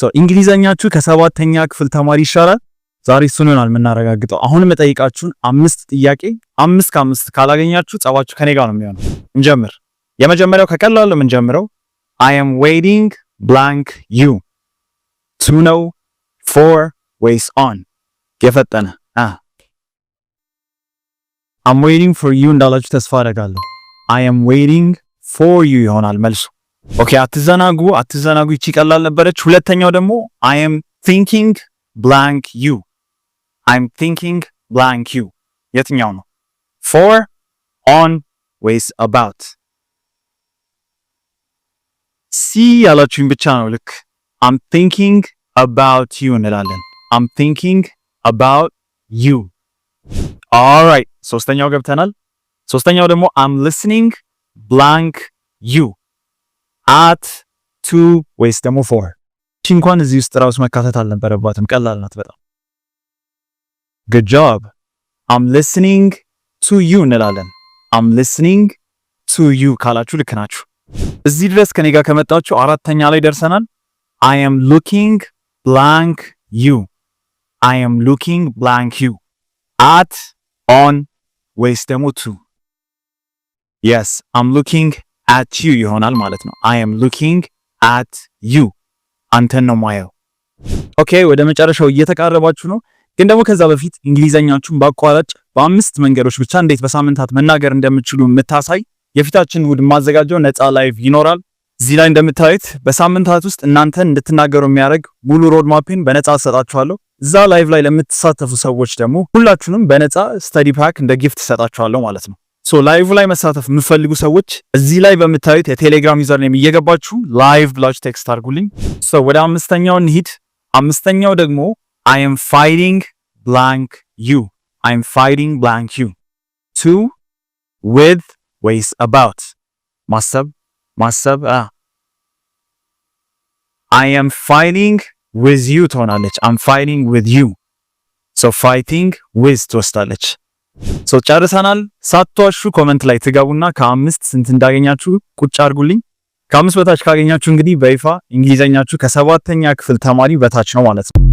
So እንግሊዘኛችሁ ከሰባተኛ ክፍል ተማሪ ይሻላል? ዛሬ እሱን ይሆናል የምናረጋግጠው። አሁን የምጠይቃችሁን አምስት ጥያቄ አምስት ከአምስት ካላገኛችሁ ጸባችሁ ከኔ ጋር ነው የሚሆነው። እንጀምር። የመጀመሪያው ከቀላሉ የምንጀምረው፣ I am waiting blank you። To ነው፣ for ወይስ on? የፈጠነ። I'm waiting for you እንዳላችሁ ተስፋ አደርጋለሁ። I am waiting for you ይሆናል መልሱ። Okay፣ አትዘናጉ፣ አትዘናጉ። ይቺ ቀላል ነበረች። ሁለተኛው ደግሞ I am thinking blank you። I'm thinking blank you። የትኛው ነው? For፣ on ወይስ about? C ያላችሁኝ ብቻ ነው ልክ። I'm thinking about you እንላለን። I'm thinking about you። Alright፣ ሶስተኛው ገብተናል። ሶስተኛው ደግሞ I'm listening blank you። At፣ to ወይስ ደግሞ for? እቺ እንኳን እዚህ ውስጥ ራሱ መካተት አልነበረባትም። ቀላል ናት በጣም። Good job። I'm listening to you እንላለን። I'm listening to you ካላችሁ ልክ ናችሁ። እዚህ ድረስ ከኔ ጋር ከመጣችሁ አራተኛ ላይ ደርሰናል። I am looking blank you። I am looking blank you። At፣ on ወይስ ደግሞ to? Yes፣ I'm looking at you ይሆናል ማለት ነው። I am looking at you፣ አንተን ነው ማየው። Okay፣ ወደ መጨረሻው እየተቃረባችሁ ነው። ግን ደግሞ ከዛ በፊት እንግሊዘኛችሁን በአቋራጭ በአምስት መንገዶች ብቻ እንዴት በሳምንታት መናገር እንደምትችሉ የምታሳይ የፊታችን እሁድ የማዘጋጀው ነፃ live ይኖራል። እዚህ ላይ እንደምታዩት በሳምንታት ውስጥ እናንተን እንድትናገሩ የሚያደርግ ሙሉ roadmap ኤን በነፃ እሰጣችኋለሁ። እዛ live ላይ ለምትሳተፉ ሰዎች ደግሞ ሁላችሁንም በነፃ study pack እንደ gift እሰጣችኋለሁ ማለት ነው። So live ላይ መሳተፍ የምትፈልጉ ሰዎች እዚህ ላይ በምታዩት የቴሌግራም username እየገባችሁ live ብላችሁ text አድርጉልኝ። So ወደ አምስተኛው እንሂድ። አምስተኛው ደግሞ I am fighting blank you። I am fighting blank you። To፣ with ወይስ about? ማሰብ፣ ማሰብ። I am fighting with you ትሆናለች። I'm fighting with you፣ so fighting with ትወስዳለች። So ጨርሰናል። ሳትዋሹ comment ላይ ትገቡና ከአምስት ስንት እንዳገኛችሁ ቁጭ አድርጉልኝ። ከአምስት በታች ካገኛችሁ እንግዲህ በይፋ እንግሊዘኛችሁ ከሰባተኛ ክፍል ተማሪ በታች ነው ማለት ነው።